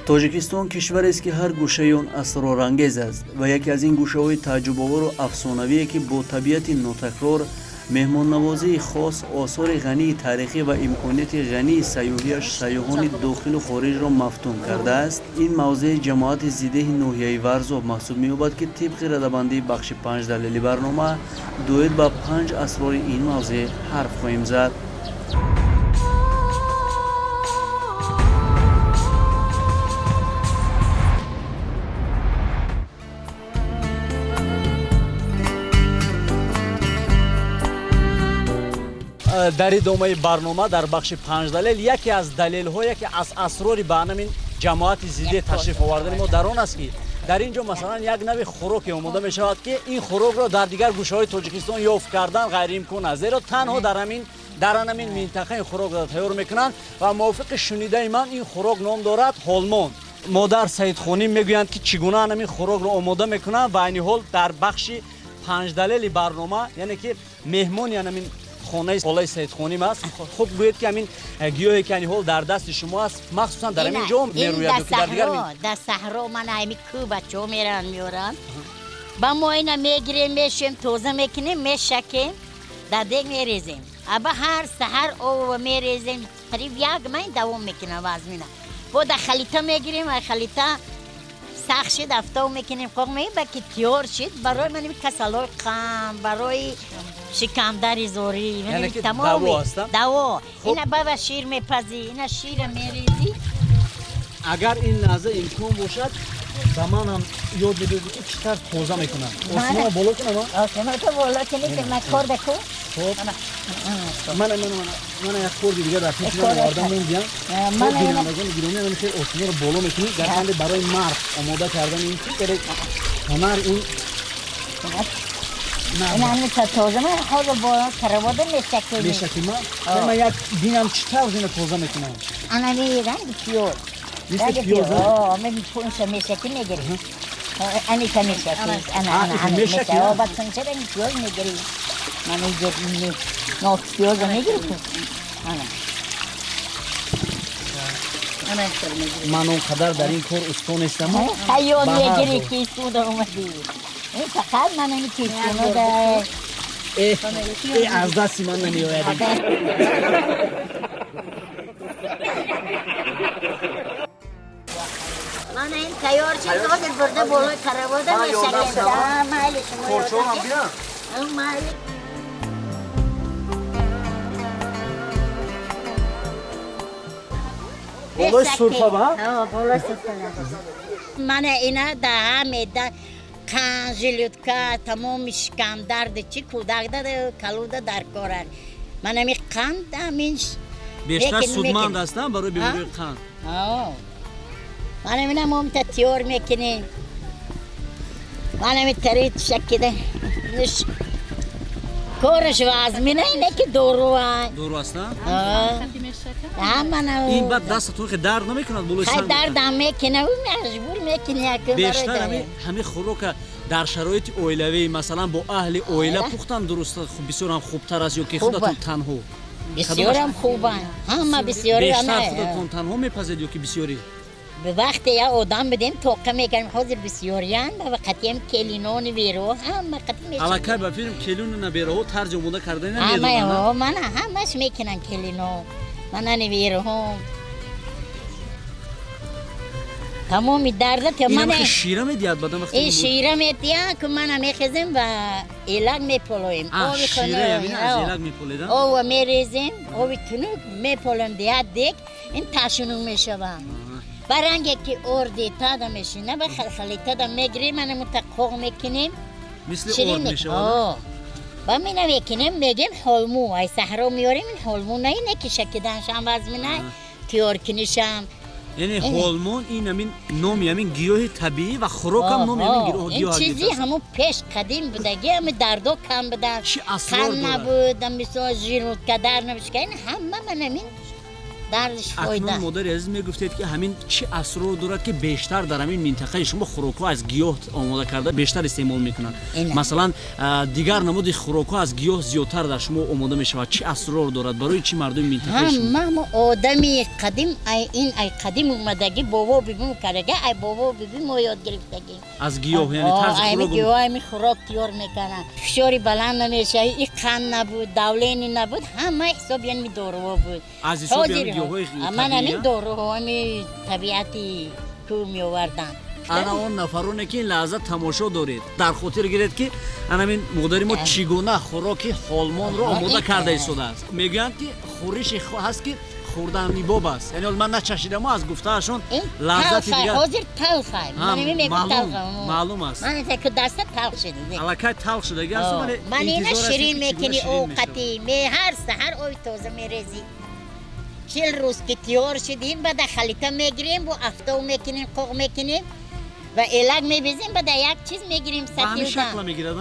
Тоҷикистон кишварест, ки ҳар гӯшаи он асрорангез аст, ва яке аз ин гӯшаҳои тааҷҷубовару афсонавие, ки бо табиати нотакрор, меҳмоннавозии хос, осори ғании таърихӣ ва имконияти ғании сайёҳиаш сайёҳони дохилу хориҷро мафтун кардааст, ин мавзеи ҷамоати Зидеҳи ноҳияи Варзоб маҳсуб меёбад, ки тибқи радабандии бахши панҷ далели барнома доир ба панҷ асрори ин мавзеъ ҳарф хоҳем зад. Дар идомаи барнома дар бахши панҷдалел яке аз далелҳо, яке аз асрори ба ҳамин ҷамоати Зиде ташриф овардани мо дар он аст, ки дар ин ҷо, масалан, як нави хӯроке омода мешавад, ки ин хӯрокро дар дигар гӯшаҳои Тоҷикистон ёфт кардан ғайриимкон аст, зеро танҳо дар ҳамин минтақа ин хӯрокро тайёр мекунанд. Ва мувофиқи шунидаи ман, ин хӯрок ном дорад ҳолмон. Модар Саидхоним мегӯянд, ки чӣ гуна ҳамин хӯрокро омода мекунанд. Ва айни ҳол дар бахши панҷдалели барнома, яъне ки меҳмони ҳамин хонаи холаи Саидхоним аст. Хуб, гӯед, ки ҳамин гиёҳе, ки ани ҳол дар дасти шумо аст, махсусан дар ҳамин ҷо мерӯяд? Дар дигар дар саҳро мана ҳами кӯ бачаҳо мераванд, меоранд ба мо. Ина мегирем, мешӯем, тоза мекунем, мешакем, дар дег мерезем. Аба ҳар саҳар ова мерезем, қариб як май давом мекунам вазмина. Бо дар халита мегирем ва халита сахт шид, афтов мекунем, қоқ мекунем, ба ки тиёр шид. Барои ман касалҳои қанд, барои шикамдари зорӣ тамоми даво. Ина баба шир мепазӣ, ина шира мерезӣ. Агар ин лаҳза имкон бошад, ба ман ҳам ёд медодӣ, ки чӣ тавр тоза мекунам. Осмона боло кунам? Осмоното боло кунӣ, ки ман корда ку. Хоб, мана, мана, мана, мана, як корди дига дар пеши ман овардам, мондиям. Бинандагони гиромӣ, ана хел осморо боло мекунӣ. Гарчанде барои мард омода кардани ин чиз ҳунар ин. Ина тоза ман ҳозир бо каравода мешакем. Мешакем. Ман як бинам, чӣ тавр ина тоза мекунам. Ана ранги пиёз. Мисли пиёз. Ме пунша мешакӣ, мегирӣ. Анита мешакӣ. Ана, ана, ана мешакӣ. Баъд пунша ранги пиёз мегирӣ. Ман нок пиёза мегирӣ. Ана. Ман он қадар дар ин кор усто нестам. Ҳаёт мегирӣ, ки истуда омадӣ. Ин фақат ман ами кишинода. Аз дасти ман намеояд. Мана ин тайёр шид, ҳозир бурда болои каравода мешакем. Майли, шумо. Корчонам бинам. Майли. Болои сурфа ба? Болои сурфа. Мана ина даҳа меда қанд, желудка, тамоми шикамдарди чи кӯдакда, калуда дар коранд. Мана ми қанд амин. Бештар судманд ҳастанд барои бемории қанд. Мана мина момта тиёр мекунем. Мана ми тари шакида кораш вазмина, ине ки доруа. Дору аст? Ҳамана. Ин баъд дастатон хе дард намекунад болои санг? Дардам мекуна, маҷбур мекуни. Бештар ҳами хӯрока дар шароити оилавӣ, масалан, бо аҳли оила пухтан дуруст, бисёрам хубтар аст ё ки худатон танҳо? Бисёрам хубанд, ҳама бисёри. Бештар худатон танҳо мепазед ё ки бисёрӣ? Вақте як одам бидем, тоқа мекардем. Ҳозир бисёриян ва қатиам келинони веро ҳама қати мешавад. Аллакай ба филм келину набераҳо тарзи омода кардани. Намедонанд. Мана ҳамаш мекунанд келино, мана невероҳо, тамоми дарда. Мана шира медиҳад бадан. Ин шира медиҳад, ки мана мехезем ва элак меполоем. Оби элак меполед? Ова мерезем, оби тунук меполоем, диҳад дек, ин ташунук мешавад. Ба ранге ки орди тада мешина, ба халитада мегирем, ана мутақоқ мекунем. Мисли орд мешавад. Ба мина мекунем, мегем ҳолму. Ай саҳро меорем ин ҳолму, на ине ки шакиданшам вазмина, тиёркунишам. Яъне ҳолмон ин ҳамин номи ҳамин гиёҳи табиӣ ва хӯрокам номи ҳамин гиёҳ. Ин чизи ҳамун пеш қадим будаги, ҳами дардо кам будан. Чӣ асрор дорад? Набуд, мисол, желудка дар набуд. Ин ҳама ман ҳамин. Дардаш фоида. Акнун модари азиз мегуфтед ки ҳамин чӣ асрор дорад ки бештар дар ҳамин минтақаи шумо хӯрокҳо аз гиёҳ омода карда бештар истеъмол мекунанд. Масалан дигар намуди хӯрокҳо аз гиёҳ зиёдтар дар шумо омода мешавад. Чӣ асрор дорад? Барои чӣ мардуми минтақаи шумо? Ҳама одами қадим ин ай қадим омадагӣ бобо бибим карда, ай бобо бибим мо ёд гирифтагӣ. Аз гиёҳ, яъне тарзи хӯрок. Гиёҳ ҳами хӯрок тиёр мекунанд. Фишори баланд намешавад, и қанд набуд, давление набуд, ҳама ҳисоб яъне доруҳо буд. Аз ҳисоби гиёҳҳои ман ҳамин доруҳо ҳами табиати кӯ меоварданд. Ана он нафароне ки ин лаҳза тамошо доред, дар хотир гиред ки анамин модари мо чӣ гуна хӯроки ҳолмонро омода карда истодааст. Мегӯянд ки хӯрише ҳаст ки хӯрданибоб боб аст. Яъне ман начашидамо аз гуфтаашон лаззати дигар. Ҳозир талхай. Ман мегӯям талха. Маълум аст. Ман ки даста талх шуд. Аллакай талх шудаги аст. Ман ина ширин мекунӣ овқати, ҳар саҳар оби тоза мерезӣ. 40 рӯз ки тиёр шудим, баъда халита мегирем, бо афтов мекунем, қоқ мекунем ва элак мебезем, баъда як чиз мегирем сатилда. Ҳамин шакла мегирад,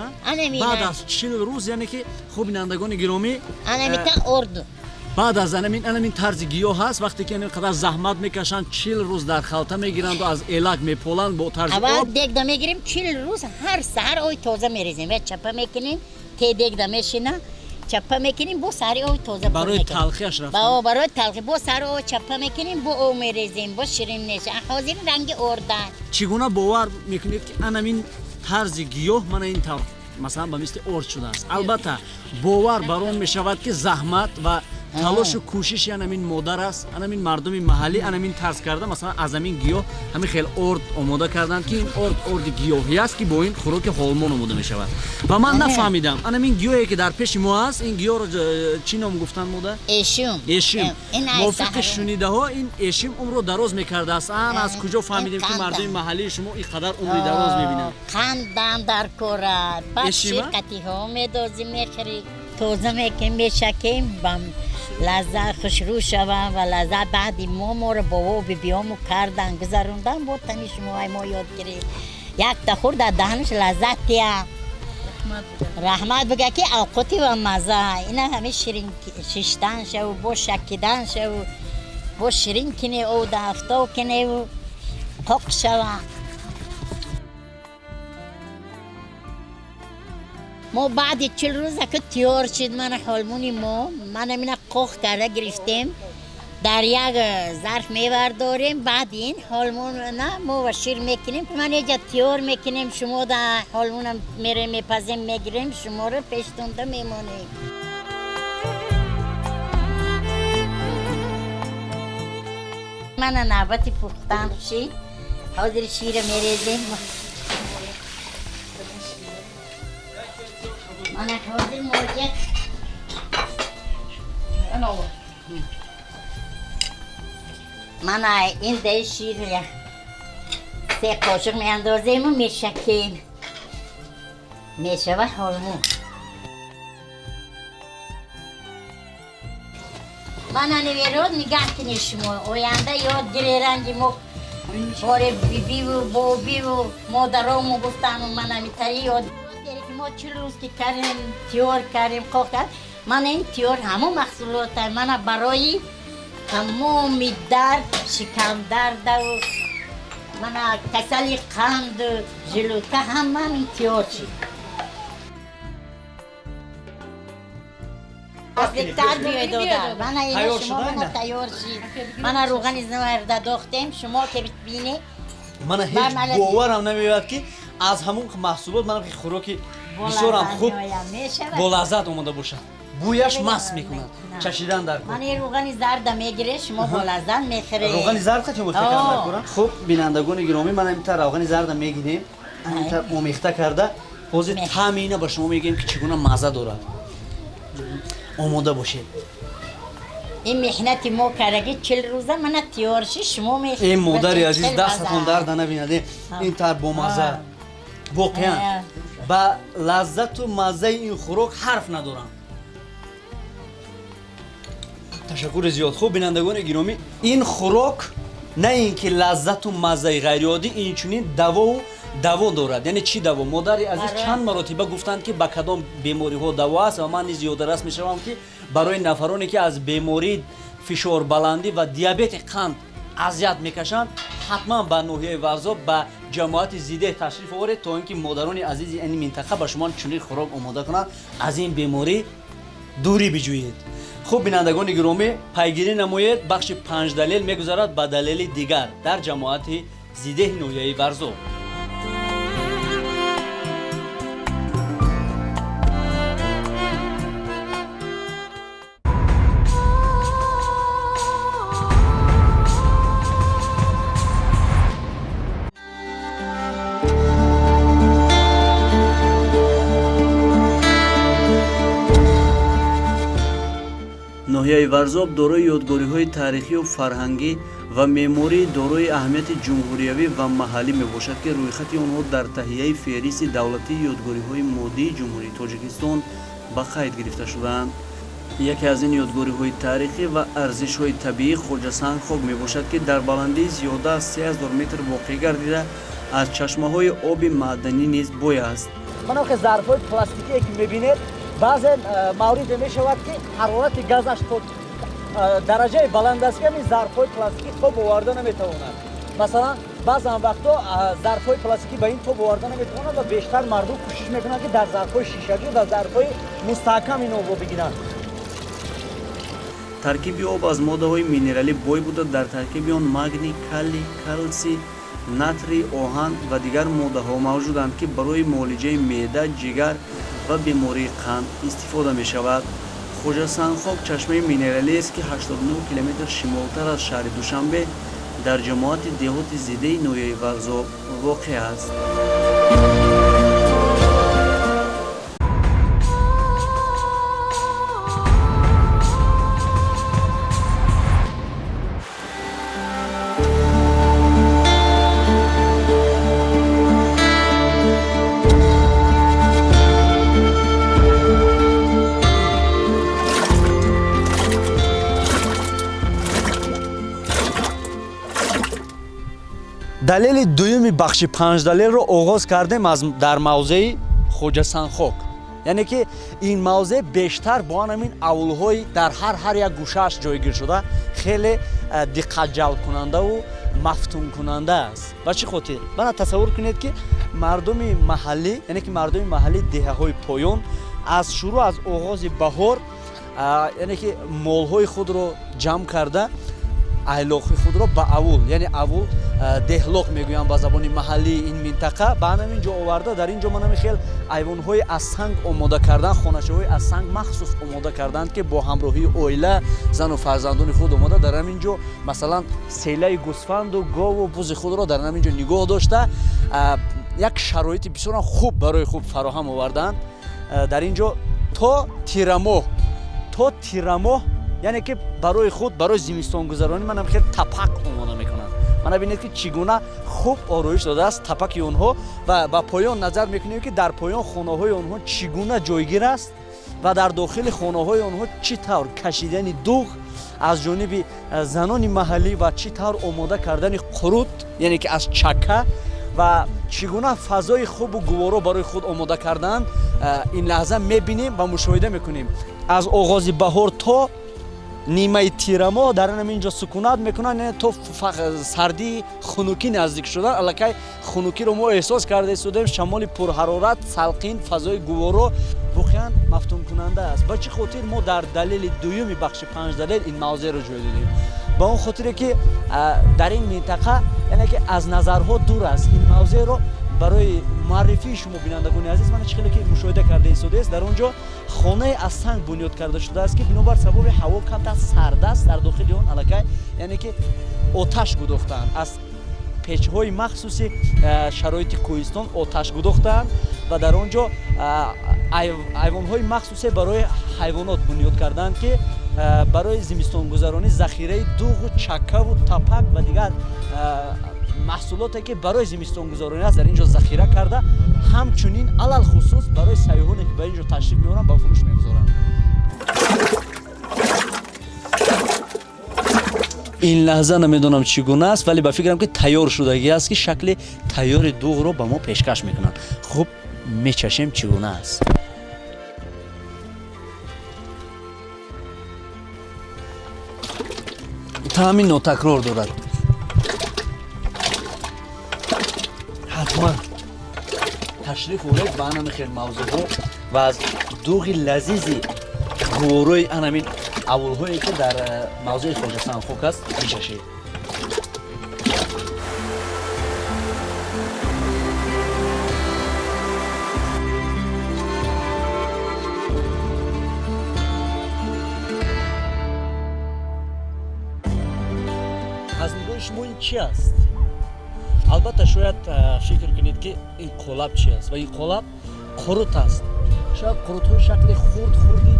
баъд аз 40 рӯз, яъне ки хуб бинандагони гиромӣ, анамита орду. Баъд аз анамин тарзи гиёҳ ҳаст, вақте ки ин қадар заҳмат мекашанд, 40 рӯз дар халта мегиранд ва аз элак меполанд бо тарзи об. Аввал дегда мегирем, 40 рӯз ҳар саҳар оби тоза мерезем ва чапа мекунем, те дегда мешина, чапа мекунем, бо сари оби тоза пур барои мекунем. Талхиаш рафта. Барои талхи бо сари об чапа мекунем, бо об мерезем, бо ширин мешавад. Ҳозир ранги ордан. Чӣ гуна бовар мекунед ки анамин тарзи гиёҳ мана ин тавр масалан ба мисли орд шудааст? Албатта бовар бар он мешавад ки заҳмат ва талошу кӯшиши анамин модар аст, анамин мардуми маҳаллӣ анамин тарз карда, масалан аз ҳамин гиёҳ ҳамин хел орд омода карданд ки ин орд орди гиёҳӣ аст ки бо ин хӯроки ҳолмон омода мешавад. Ва ман нафаҳмидам анамин гиёҳе ки дар пеши мо аст, ин гиёҳро чӣ ном гуфтанд модар? Эшим. Эшим. Мувофиқи шунидаҳо ин эшим умрро дароз мекардааст. Ан аз куҷо фаҳмидем ки мардуми маҳаллии шумо ин қадар умри дароз мебинанд? Қандам дар кора, баъд ширқатиҳо медозӣ, мехӯрӣ, тоза мекунем, мешакем, лаззат хушрӯ шавам ва лаззат баъди мо моро бобо бибиёму кардан гузарондан, бо тани шумо ай мо ёд гирифт. Якта хӯрд дар даҳанаш лаззат тия. Раҳмат бига ки авқоти ва маза. Ина ҳами ширин шиштан шаву, бо шакидан шаву, бо ширин кине ов да афтов киневу қоқ шава. Мо баъди 40 рӯза ки тиёр шид мана ҳолмони мо, мана мина қоқ карда гирифтем, дар як зарф мевардорем. Баъди ин ҳолмона мо ва шир мекунем. Ман еҷа тиёр мекунем, шумо да ҳолмона мерем мепазем, мегирем, шуморо пештонда мемонем. Мана навбати пухтан шид. Ҳозир шира мерезем. Мана ҳозир моҷа. Мана ин даи шир 3 қошиқ меандозему мешакем. Мешава ҳолмон. Мана неверод нигаҳ кунед шумо. Оянда ёд гире ранги мо боре бибиву бобиву модарому гуфтану мана митари ёд мо 40 рӯз ки кардем, тиёр кардем, қоқ кард. Мана ин тиёр ҳамон маҳсулота. Мана барои тамоми дард, шикамдардаву мана касали қанду желудка ҳама ин тиёр шид. Наздиктар биёед додар. Мана ина шумо мана тайёр шид. Мана рӯғани зарда дохтем, шумо ки бинед. Мана ҳеҷ боварам намеояд ки аз ҳамон маҳсулот мана хӯроки бисёрам хуб бо лаззат омода бошад. Бӯяш маст мекунад, чашидан дар кор. Мана ин рӯғани зарда мегиред, шумо бо лаззат мехӯред. Рӯғани зард қачон бошад дар кор? Хуб бинандагони гиромӣ, мана интар рӯғани зарда мегирем, интар омехта карда, ҳозир таъми ина ба шумо мегӯем ки чӣ гуна мазза дорад. Омода бошед. Ин меҳнати мо кардаги 40 рӯза мана тиёр шид, шумо мехӯред. Эй модари азиз, дастатон дарда набинад, ин тар бомазза. Воқеан ба лаззату маззаи ин хӯрок ҳарф надорам. Ташаккури зиёд. Хуб бинандагони гиромӣ, ин хӯрок на ин ки лаззату маззаи ғайриоддӣ, инчунин давову даво дорад. Яъне чӣ даво? Модари азиз чанд маротиба гуфтанд ки ба кадом бемориҳо даво аст ва ман низ ёдрас мешавам ки барои нафароне ки аз бемории фишорбаландӣ ва диабети қанд азият мекашанд, ҳатман ба ноҳияи Варзоб, ба ҷамоати Зидеҳ ташриф оваред, то ин ки модарони азизи ин минтақа ба шумо чунин хӯрок омода кунанд, аз ин беморӣ дурӣ биҷӯед. Хуб, бинандагони гиромӣ, пайгирӣ намоед. Бахши панҷ далел мегузарад ба далели дигар дар ҷамоати Зидеҳи ноҳияи Варзоб. Ноҳияи Варзоб дорои ёдгориҳои таърихию фарҳангӣ ва меъмории дорои аҳамияти ҷумҳуриявӣ ва маҳаллӣ мебошад, ки рӯйхати онҳо дар таҳияи феҳристи давлатии ёдгориҳои моддии Ҷумҳурии Тоҷикистон ба қайд гирифта шудаанд. Яке аз ин ёдгориҳои таърихӣ ва арзишҳои табиӣ Хоҷасангхок мебошад, ки дар баландии зиёда аз 3000 метр воқеъ гардида, аз чашмаҳои оби маъданӣ низ бой аст. Манохе зарфҳои пластикие ки мебинед, баъзе мавриде мешавад, ки ҳарорати газаш то дараҷаи баланд аст, ки ҳамин зарфҳои пластикӣ тоб оварда наметавонанд. Масалан, баъзан вақтҳо зарфҳои пластикӣ ба ин тоб оварда наметавонанд ва бештар мардум кӯшиш мекунанд, ки дар зарфҳои шишагӣ ва зарфҳои мустаҳкам ин обро бигиранд. Таркиби об аз моддаҳои минералӣ бой буда, дар таркиби он магний, калий, калсий, натрий, оҳан ва дигар моддаҳо мавҷуданд, ки барои муолиҷаи меъда, ҷигар ва бемории қанд истифода мешавад. Хоҷасангхок чашмаи минералиест, ки 89 километр шимолтар аз шаҳри Душанбе дар ҷамоати деҳоти Зидеи ноҳияи Варзоб воқеъ аст. Далели дуюми бахши панҷдалелро оғоз кардем аз дар мавзеи Хоҷасангхок, яъне ки ин мавзеъ бештар бо ҳамин авлҳои дар ҳар як гӯшааш ҷойгир шуда хеле диққатҷалбкунандаву мафтункунанда аст. Ба чӣ хотир? Бана тасаввур кунед, ки мардуми маҳаллӣ, яъне ки мардуми маҳаллии деҳаҳои поён аз шурӯъ аз оғози баҳор, яъне ки молҳои худро ҷамъ карда, айлоқи худро ба авул, яъне авул деҳлоқ мегӯянд ба забони маҳаллии ин минтақа, ба ҳамин ҷо оварда, дар ин ҷо манами хел айвонҳои аз санг омода кардан, хоначаҳои аз санг махсус омода карданд, ки бо ҳамроҳии оила, зану фарзандони худ омода дар ҳамин ҷо масалан селаи гӯсфанду гову бузи худро дар ҳамин ҷо нигоҳ дошта, як шароити бисёрам хуб барои худ фароҳам оварданд. Дар ин ҷо то тирамоҳ, яъне ки барои худ, барои зимистонгузаронӣ манам хел тапак омода мекунанд. Мана бинед, ки чӣ гуна хуб ороиш додааст тапаки онҳо ва ба поён назар мекунем, ки дар поён хонаҳои онҳо чӣ гуна ҷойгир аст ва дар дохили хонаҳои онҳо чӣ тавр кашидани дуғ аз ҷониби занони маҳаллӣ ва чӣ тавр омода кардани қурут, яъне ки аз чака, ва чӣ гуна фазои хубу гуворо барои худ омода кардаанд, ин лаҳза мебинем ва мушоҳида мекунем. Аз оғози баҳор то нимаи тирамоҳ дар ҳамин ҷо сукунат мекунанд, яъне то сардии хунукӣ наздик шудан. Аллакай хунукиро мо эҳсос карда истодаем, шамоли пурҳарорат, салқин, фазои гуворо воқеан мафтункунанда аст. Ба чӣ хотир мо дар далели дуюми бахши панҷ далел ин мавзеъро ҷой додем? Ба он хотире ки дар ин минтақа, яъне ки аз назарҳо дур аст. Ин мавзеъро барои муаррифии шумо, бинандагони азиз, мана чӣ хеле ки мушоҳида карда истодааст, дар он ҷо хонае аз санг бунёд карда шудааст, ки бинобар сабаби ҳаво камтар сард аст, дар дохили он аллакай, яъне ки оташ гудохтаанд, аз печҳои махсуси шароити кӯҳистон оташ гудохтаанд ва дар он ҷо айвонҳои махсусе барои ҳайвонот бунёд кардаанд, ки барои зимистонгузаронӣ захираи дуғу чакаву тапак ва дигар маҳсулоте ки барои зимистонгузаронӣ аст, дар ин ҷо захира карда, ҳамчунин алалхусус барои сайёҳоне ки ба ин ҷо ташриф меоранд, ба фурӯш мегузоранд. Ин лаҳза намедонам чӣ гуна аст, вале ба фикрам, ки тайёр шудагӣ аст, ки шакли тайёри дуғро ба мо пешкаш мекунанд. Хуб, мечашем, чӣ гуна аст. Таъми нотакрор дорад. Ҳатман ташриф оред ба анами хел мавзӯъҳо ва аз дуғи лазизи гуворои анамин авулҳое, ки дар мавзӯи Хоҷасангхок аст, бичашед. Аз нигоҳи шумо ин чи аст? Албатта, шояд фикр кунед, ки ин қолаб чи аст, ва ин қолаб қурут аст. Шояд қурутҳои шакли хурд хурди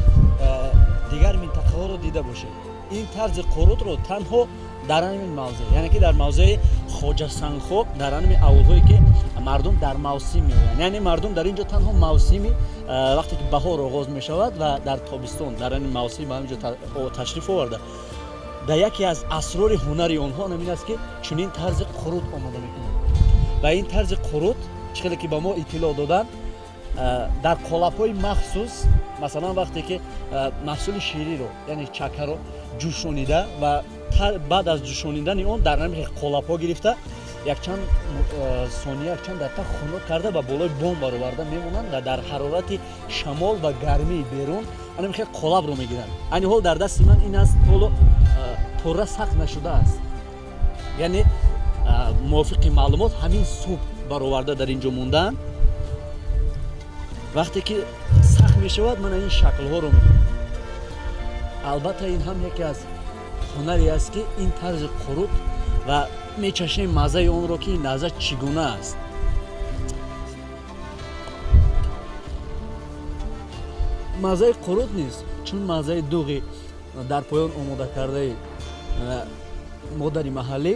дигар минтақаҳоро дида бошед. Ин тарзи қурутро танҳо дар ҳамин мавзеъ, яъне ки дар мавзеи Хоҷасангхок, дар ҳамин авулҳое, ки мардум дар мавсим меоянд, яъне мардум дар ин ҷо танҳо мавсими вақте ки баҳор оғоз мешавад ва дар тобистон дар ҳамин мавсим ба ҳамин ҷо ташриф оварда, дар яке аз асрори ҳунари онҳо ҳамин аст, ки чунин тарзи қурут омода мекунанд. Ва ин тарзи қурут, чӣ хеле ки ба мо иттилоъ доданд, дар қолабҳои махсус, масалан, вақте ки маҳсули шириро, яъне чакаро ҷӯшонида ва баъд аз ҷӯшонидани он дар ҳамин қолабҳо гирифта, якчанд сония, якчанд дақиқа хунук карда ба болои бом бароварда мемонанд ва дар ҳарорати шамол ва гармии берун ҳамин хел қолабро мегиранд. Айни ҳол дар дасти ман ин аст, ҳоло пурра сахт нашудааст, яъне мувофиқи маълумот ҳамин субҳ бароварда дар ин ҷо мондаанд. Вақте ки сахт мешавад, мана ин шаклҳоро мегирад. Албатта, ин ҳам яке аз ҳунаре аст, ки ин тарзи қурут, ва мечашем маззаи онро, ки ин лаҳза чӣ гуна аст. Маззаи қурут нест, чун маззаи дуғи дар поён омода кардаи модари маҳаллӣ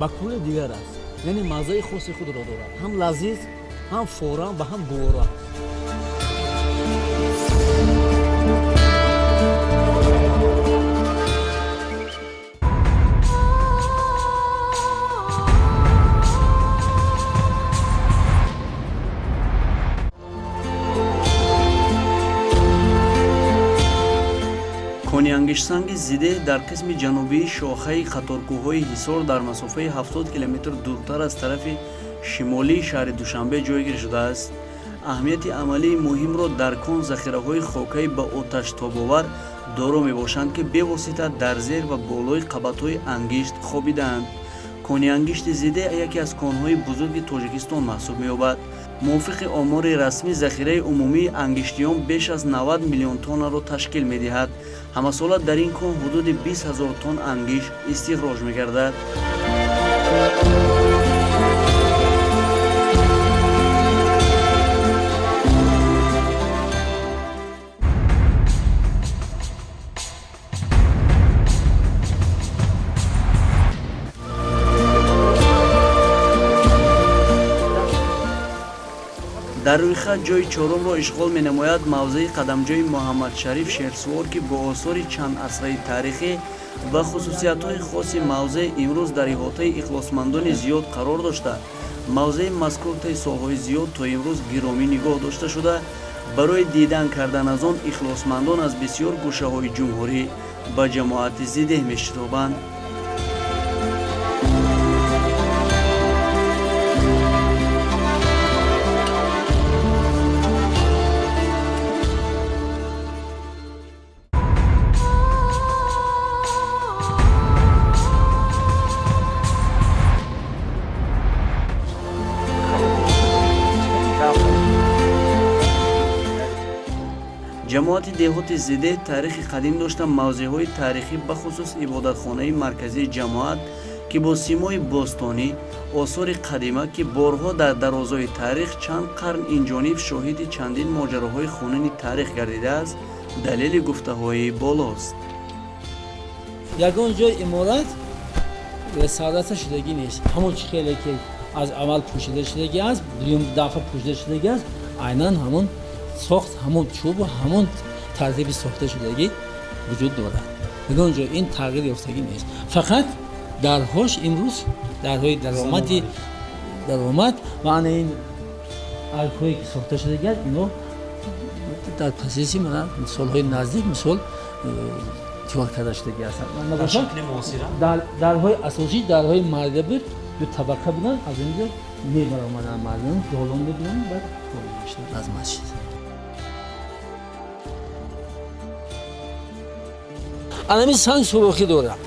ба кулли дигар аст, яъне маззаи хоси худро дорад, ҳам лазиз, ҳам форам ва ҳам гувора. Кони ангиштсанги Зидеҳ дар қисми ҷанубии шохаи қаторкӯҳҳои Ҳисор, дар масофаи 70 километр дуртар аз тарафи шимолии шаҳри Душанбе ҷойгир шудааст. Аҳамияти амалии муҳимро дар кон захираҳои хокаи ба оташтобовар доро мебошанд, ки бевосита дар зер ва болои қабатҳои ангишт хобидаанд. Кони ангишти Зидеҳ яке аз конҳои бузурги Тоҷикистон маҳсуб меёбад. Мувофиқи омори расмӣ, захираи умумии ангиштиён беш аз 90 миллион тоннаро ташкил медиҳад. Ҳамасола дар ин кон ҳудуди 20 ҳазор тонн ангишт истихроҷ мегардад. Дар рӯйхат ҷои чорумро ишғол менамояд мавзеи қадамҷои Муҳаммадшариф Шерсувор, ки бо осори чандасраи таърихӣ ва хусусиятҳои хоси мавзеъ имрӯз дар иҳотаи ихлосмандони зиёд қарор дошта, мавзеи мазкур таи солҳои зиёд то имрӯз гиромӣ нигоҳ дошта шуда, барои дидан кардан аз он ихлосмандон аз бисёр гӯшаҳои ҷумҳурӣ ба ҷамоати Зидеҳ мешитобанд. Ҷамоати деҳоти Зидеҳ таърихи қадим дошта, мавзеъҳои таърихӣ, бахусус ибодатхонаи марказии ҷамоат, ки бо симои бостонӣ, осори қадима, ки борҳо дар дарозои таърих чанд қарн инҷониб шоҳиди чандин моҷароҳои хунини таърих гардидааст, далели гуфтаҳои болост. Ягон ҷой иморат ресалата шудагӣ нест. Ҳамон чӣ хеле ки аз аввал пӯшида шудагӣ аст, дуюм дафъа пӯшида шудагӣ аст, айнан ҳамон сохт, ҳамон чӯбу ҳамон тартиби сохта шудагӣ вуҷуд дорад. Ягон ҷой ин тағйир ёфтагӣ нест. Фақат дарҳош имрӯз дарҳои даромад ва ана ин аркҳое ки сохта шудагӣ аст, ино дар пасиси солҳои наздик, мисол, тиёр карда шудагӣ ҳастанд. Дарҳои асосӣ дарҳои марда буд, ду табақа буданд, аз инҷо мебаромаданд мардум, долон мебуданд, баъд ворид мешуданд аз масҷид. Анами санг сурохӣ дорад,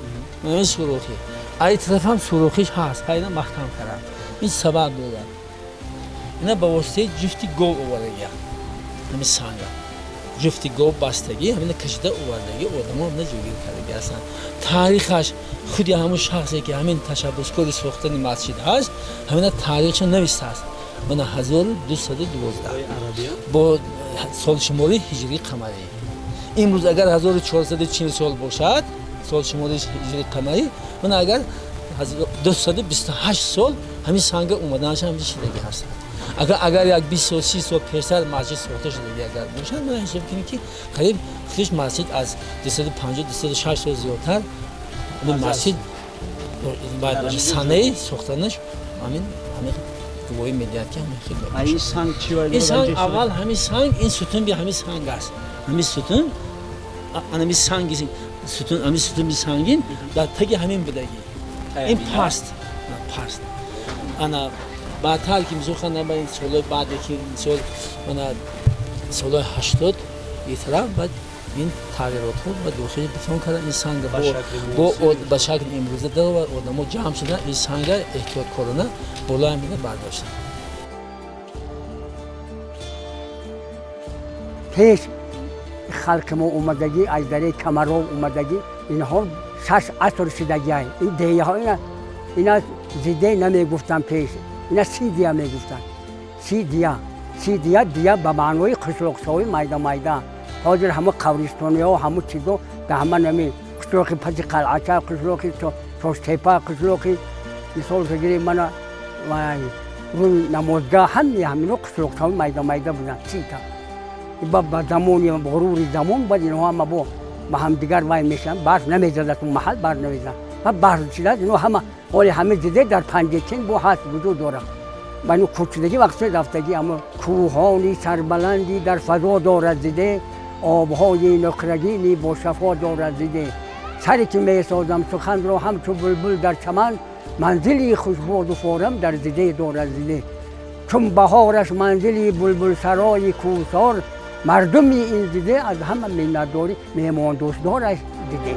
анами сурохӣ. Ай тараф ҳам сурохиш ҳаст, хайна маҳкам карданд. Ин сабаб дорад. Ина ба воситаи ҷуфти гов овардагианд. Ҳамин санга. Ҷуфти гов бастагӣ, ҳамина кашида овардагӣ, одамо ҳамина ҷойгир кардагӣ ҳастанд. Таърихаш худи ҳамун шахсе ки ҳамин ташаббускори сохтани масҷид ҳаст, ҳамина таърихша навистааст. Мана 1212 бо солшумории ҳиҷрии қамарӣ. Имрӯз агар 1440 сол бошад, солшумории ҳиҷрии қамарӣ, мана агар 228 сол ҳамин санга омаданаш ҳамин шидагӣ ҳастанд. Агар як 20 сол, 30 сол пештар масҷид сохта шудагӣ агар бошад, мана ҳисоб кунем ки қариб худиш масҷид аз 250-260 сол зиёдтар масҷид бояд бошад. Санаи сохтанаш ҳамин гувоҳӣ медиҳад ки ҳамин хел бошад. Ин санг чӣ вай? Ин санг аввал ҳамин санг, ин сутун би ҳамин санг аст. Ҳамин сутун, ҳамин санги сутун, ҳамин сутуни сангин дар таги ҳамин будагӣ. Ин паст, паст. Ана баъдтар ки мисол ханда ба ин солҳои баъде ки мисол мана солҳои 80 ин тараф баъд ин тағйиротҳо ба дохили бетон кардан ин санга бо ба шакли имрӯза даровард, одамо ҷамъ шудан ин санга эҳтиёткорона болои ҳамина бардоштанд. Пеш халқи мо омадагӣ аз дараи Камаров омадагӣ, инҳо 6 аср шудагиай. Ин деҳаҳо ина зиде намегуфтанд пеш, ина сидия мегуфтанд. Сидия, сидия дия ба маънои қишлоқчаҳои майда майда. Ҳозир ҳама қабристониҳо, ҳама чизо дар ҳама нами қишлоқи паси қалъача, қишлоқи Тоштепа, қишлоқи мисол гирем мана рӯи намозгоҳ, ҳамаи ҳамино қишлоқчаҳои майда майда буданд. Сита ба замони ғурури замон баъд инҳо ҳама бо ба ҳамдигар вай мешаванд, барф намезадад, он маҳал барф намезад. Баъд барф шудад, инҳо ҳама ҳоли ҳама диде дар Панҷакент бо ҳаст вуҷуд дорад. Ба ин кӯчидагӣ вақте рафтагӣ, аммо кӯҳони сарбаландӣ дар фазо дорад диде, обҳои нуқрагини бо шафо дорад диде. Саре ки месозам суханро ҳамчу булбул дар чаман, манзили хушбоду форам дар диде дорад диде. Чун баҳораш манзили булбулсарои кӯсор, мардуми ин диде аз ҳама миннатдорӣ меҳмондӯстдораш диде.